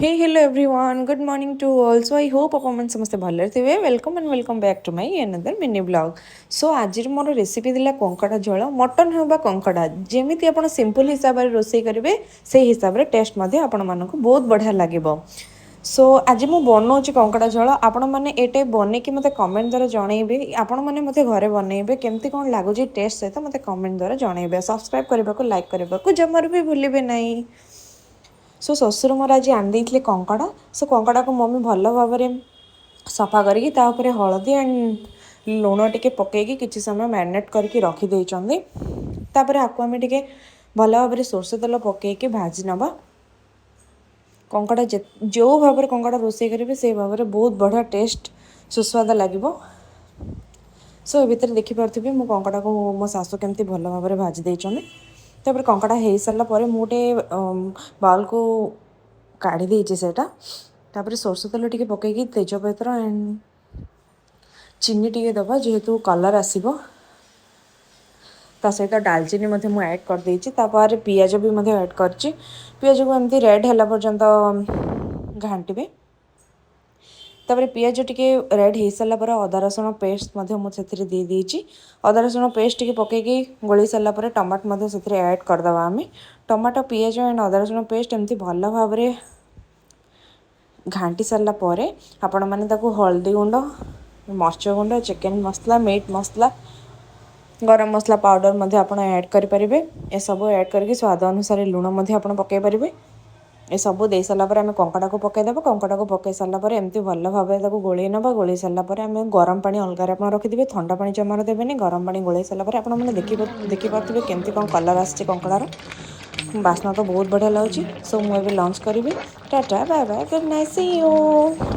Hey, hello everyone, good morning to all. So I hope ଆପଣମାନେ ସମସ୍ତେ ଭଲରେ ଥିବେ। Welcome and welcome back to my another mini vlog. So ଆଜିର ମୋର recipe ଥିଲା କଙ୍କଡ଼ା ଝୋଳ। ମଟନ୍ ହେଉ ବା କଙ୍କଡ଼ା, ଯେମିତି ଆପଣ ସିମ୍ପଲ୍ ହିସାବରେ ରୋଷେଇ କରିବେ, ସେଇ ହିସାବରେ ଟେଷ୍ଟ ମଧ୍ୟ ଆପଣମାନଙ୍କୁ ବହୁତ ବଢ଼ିଆ ଲାଗିବ। ସୋ ଆଜି ମୁଁ ବନଉଛି କଙ୍କଡ଼ା ଝୋଳ। ଆପଣମାନେ ଏ ଟାଇପ୍ ବନେଇକି ମୋତେ କମେଣ୍ଟ ଦ୍ୱାରା ଜଣେଇବେ। ଆପଣମାନେ ମୋତେ ଘରେ ବନେଇବେ, କେମିତି କ'ଣ ଲାଗୁଛି ଟେଷ୍ଟ ସହିତ ମୋତେ କମେଣ୍ଟ ଦ୍ୱାରା ଜଣେଇବେ। ସବସ୍କ୍ରାଇବ୍ କରିବାକୁ, ଲାଇକ୍ କରିବାକୁ ଜମାରୁ ବି ଭୁଲିବେ ନାହିଁ। ସୋ ଶ୍ୱଶୁର ମୋର ଆଜି ଆଣିଦେଇଥିଲେ କଙ୍କଡ଼ା। ସୋ କଙ୍କଡ଼ାକୁ ମମି ଭଲ ଭାବରେ ସଫା କରିକି, ତା ଉପରେ ହଳଦୀ ଆଣ୍ଡ ଲୁଣ ଟିକେ ପକାଇକି କିଛି ସମୟ ମ୍ୟାରିନେଟ୍ କରିକି ରଖିଦେଇଛନ୍ତି। ତାପରେ ଆକୁ ଆମେ ଟିକେ ଭଲ ଭାବରେ ସୋରିଷ ତେଲ ପକାଇକି ଭାଜି ନେବା। କଙ୍କଡ଼ା ଯେଉଁ ଭାବରେ କଙ୍କଡ଼ା ରୋଷେଇ କରିବେ, ସେଇ ଭାବରେ ବହୁତ ବଢ଼ିଆ ଟେଷ୍ଟ, ସୁସ୍ୱାଦ ଲାଗିବ। ସୋ ଏ ଭିତରେ ଦେଖିପାରୁଥିବେ, ମୁଁ କଙ୍କଡ଼ାକୁ ମୋ ଶାଶୁ କେମିତି ଭଲ ଭାବରେ ଭାଜି ଦେଇଛନ୍ତି। ତାପରେ କଙ୍କଡ଼ା ହେଇସାରିଲା ପରେ ମୁଁ ଗୋଟେ ବାଉଲକୁ କାଢ଼ି ଦେଇଛି ସେଇଟା। ତାପରେ ସୋରିଷ ତେଲ ଟିକେ ପକାଇକି ତେଜପତ୍ର ଆଣ୍ଡ ଚିନି ଟିକେ ଦେବା, ଯେହେତୁ କଲର୍ ଆସିବ। ତା ସହିତ ଡାଲଚିନି ମଧ୍ୟ ମୁଁ ଆଡ଼୍ କରିଦେଇଛି। ତାପରେ ପିଆଜ ବି ମଧ୍ୟ ଆଡ଼୍ କରିଛି। ପିଆଜକୁ ଏମିତି ରେଡ଼୍ ହେଲା ପର୍ଯ୍ୟନ୍ତ ଘାଣ୍ଟିବେ। ତାପରେ ପିଆଜ ଟିକେ ରେଡ଼୍ ହେଇସାରିଲା ପରେ ଅଦା ରସୁଣ ପେଷ୍ଟ ମଧ୍ୟ ମୁଁ ସେଥିରେ ଦେଇଦେଇଛି। ଅଦା ରସୁଣ ପେଷ୍ଟ ଟିକେ ପକାଇକି ଗୋଳେଇ ସାରିଲା ପରେ ଟମାଟୋ ମଧ୍ୟ ସେଥିରେ ଆଡ଼୍ କରିଦେବା ଆମେ। ଟମାଟୋ, ପିଆଜ ଆଣ୍ଡ ଅଦା ରସୁଣ ପେଷ୍ଟ ଏମିତି ଭଲ ଭାବରେ ଘାଣ୍ଟି ସାରିଲା ପରେ ଆପଣମାନେ ତାକୁ ହଳଦୀ ଗୁଣ୍ଡ, ମରିଚ ଗୁଣ୍ଡ, ଚିକେନ୍ ମସଲା, ମିଟ୍ ମସଲା, ଗରମ ମସଲା ପାଉଡ଼ର ମଧ୍ୟ ଆପଣ ଆଡ଼୍ କରିପାରିବେ। ଏସବୁ ଆଡ଼୍ କରିକି ସ୍ୱାଦ ଅନୁସାରେ ଲୁଣ ମଧ୍ୟ ଆପଣ ପକାଇ ପାରିବେ। ଏସବୁ ଦେଇ ସାରିଲା ପରେ ଆମେ କଙ୍କଡ଼ାକୁ ପକାଇଦେବା। କଙ୍କଡ଼ାକୁ ପକାଇ ସାରିଲା ପରେ ଏମିତି ଭଲ ଭାବରେ ତାକୁ ଗୋଳେଇ ନେବା। ଗୋଳେଇ ସାରିଲା ପରେ ଆମେ ଗରମ ପାଣି ଅଲଗାରେ ଆପଣ ରଖିଥିବେ, ଥଣ୍ଡା ପାଣି ଜମାରୁ ଦେବେନି। ଗରମ ପାଣି ଗୋଳେଇ ସାରିଲା ପରେ ଆପଣମାନେ ଦେଖିପାରୁଥିବେ କେମିତି କ'ଣ କଲର୍ ଆସିଛି କଙ୍କଡ଼ାର। ବାସ୍ନା ତ ବହୁତ ବଢ଼ିଆ ଲାଗୁଛି। ସୋ ମୁଁ ଏବେ ଲଞ୍ଚ କରିବି। Tata, bye bye, good night, see you.